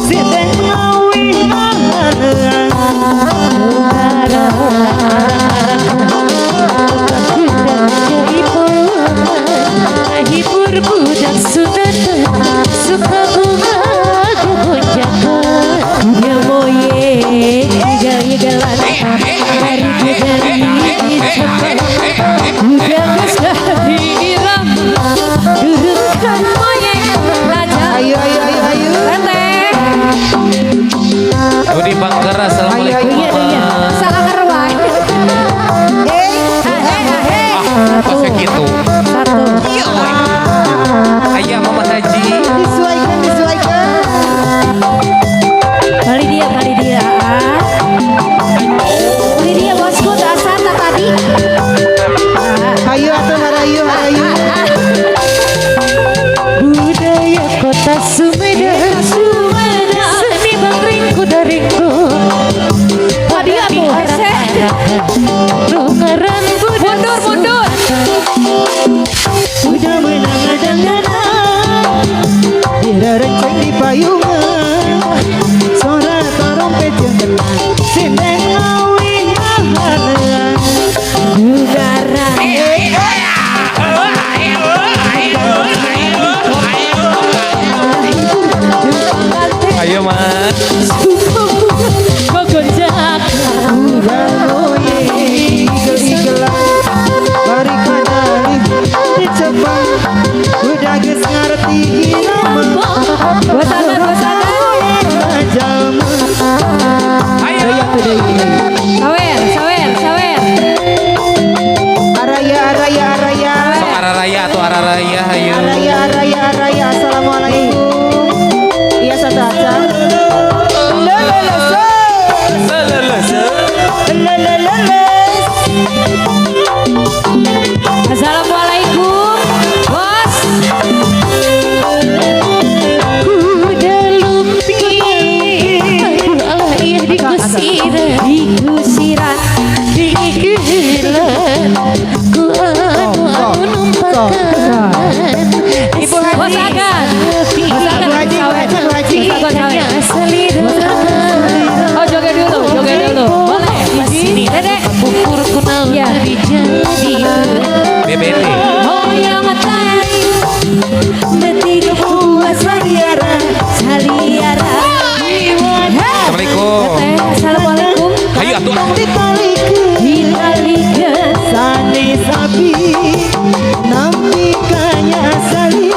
Sinden ngawi ngahanean. Hibur budak sunatan suka bunga gogonjakan ya moye igal-igalan hari dari cepat udah geus durutkan moye raja. Ayo, ayo, ayo, ayo. Teteh. Budi Bangker, assalamualaikum. Ayo, iya, iya. Mama. Salah ngerwai. Eh, ahe, ahe. Ah, kok gitu. Satu. Iya, woy. Ayah Mama Haji. Disesuaikan, disesuaikan. Kali dia, kali dia, ah. Kali dia bosku dasar tak tadi. Ah. Ayo atuh harayu, harayu. Budaya kota Sumedang, Sumedang. Seni bangring kuda ringku. Tadi aku Rungaran budak. Mundur, mundur. Udah menang dandanan, Direrenceng di payungan. Sora trompet yang tenang. Sinden ngawi ngahanean. Negara. Ayo, Mas. Gogonjak. Udah moye igel-igelan. Bari kadali dicepeng. Udah geus ngarti irama. Bosanan, bosanan. Jalma. Ayo. Sawer, sawer, sawer. Araya, araya, araya. Sok araraya atau araraya ayo. Araya, araya, araya. Assalamualaikum. Iya satu aja. La la la sa. La la la la. Assalamualaikum, bos. Kuda lumping, aduh Allah iya dikusiran, dikusiran, digelan, ku anu anu numpakan. Ibu Haji. Bos Agan, Bos Agan, Bu Haji, Bu Haji, Bu Haji. Ikannya selira. Oh joget dulu, joget dulu. Boleh. Dede. Pupur kunaon jadi. BBT. Hoyong tari beti puas Saliara. saliara. Assalamualaikum. Assalamualaikum. Ayo atuh. Ditalikeun. Ditalikeun. Sanes api nampi kanya salira.